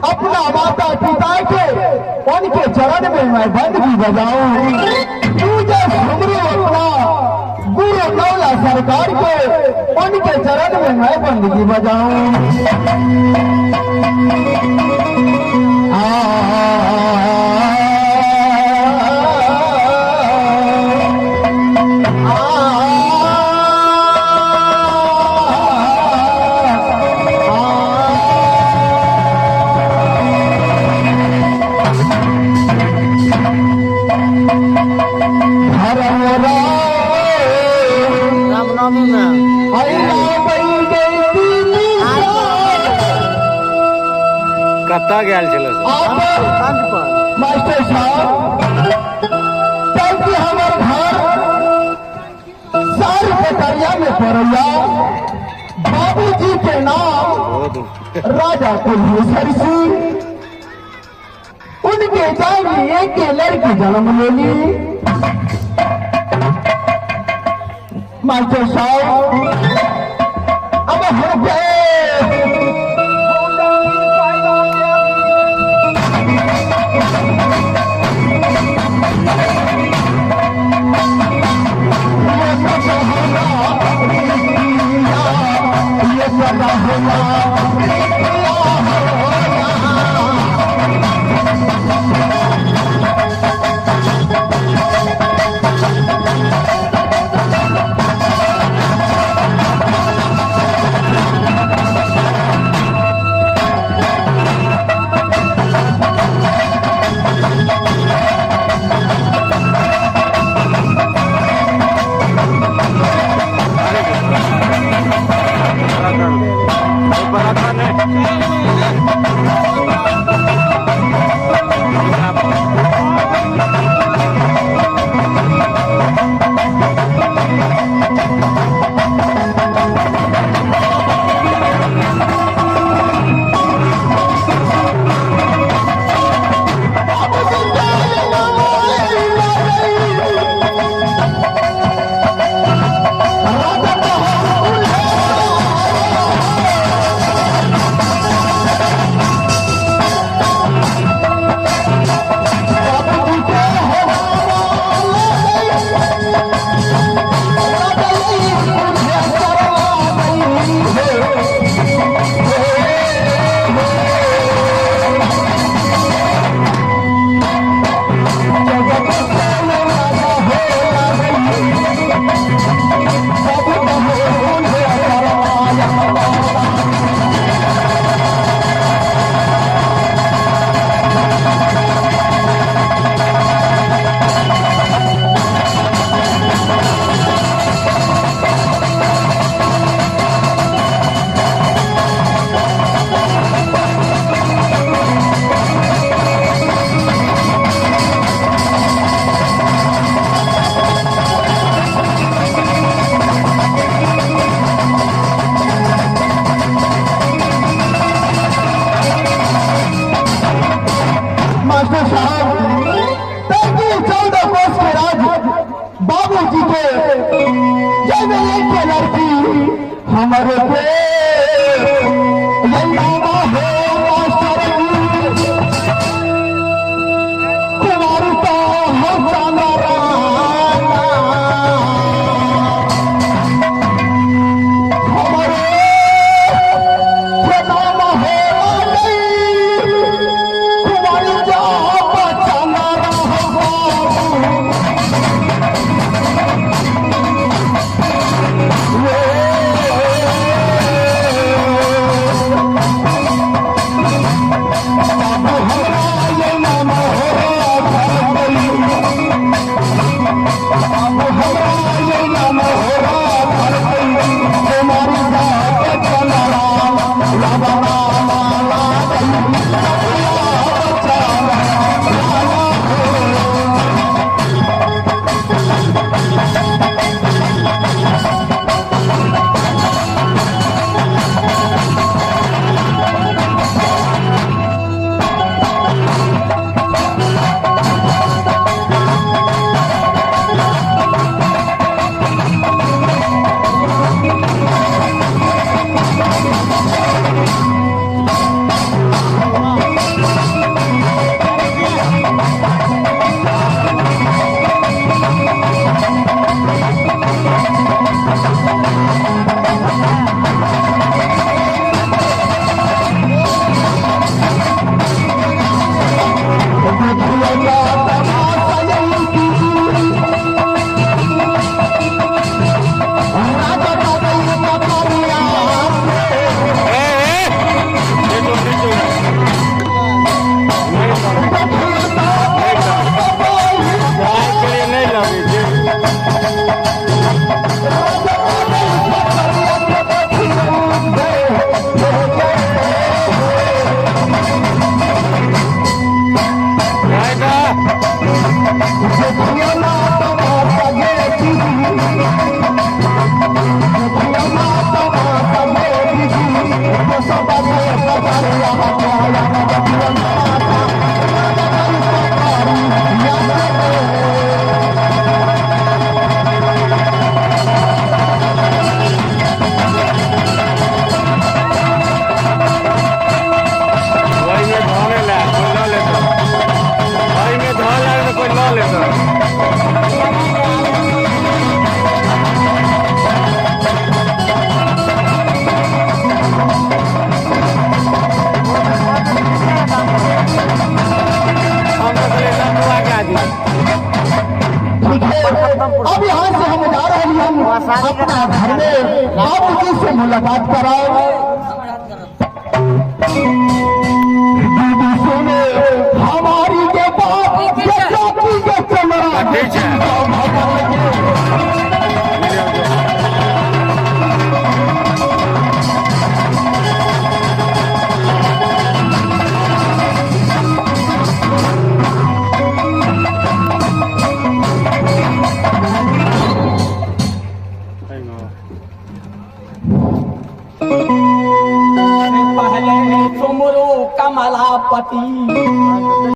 अपना माता पिता के उनके चरण में मैं बंदगी बजाऊं। पूजा सुमरू अपना गुरु मौला सरकार के उनके चरण में मैं बंदगी बजाऊं। कतऽ गेल छलै? मास्टर साहब हमर घर सार कटरिया में पड़ैया, बाबूजी के नाम राजा कुलभूषण सिंह, उनके जानी एक लड़की जन्म लेली। मास्टर साहब अब हम गए बराबर। हमर के ये नाम हो मास्टर जी, कुमार तो हो चांदा राणा। हमरे के नाम हो माली, कुमार जा बचाना रहो बाबू। नहि लगै छै। जाय दऽ। ओहिमे धऽ ले, कोइ लऽ लेतौ। ओहिमे धऽ ले तऽ कोइ लऽ लेतौ। हम तऽ कहलियै लम्बुआ के आदमी। ठीक है, अब यहाँ से हम जा रहे हैं अपना घर में, बाबू जी से मुलाकात कराओ। दीदी सुने हमारी के बात, ये चौकी के चमड़ा। ठीक छै। पहले सुमरो कमलापति।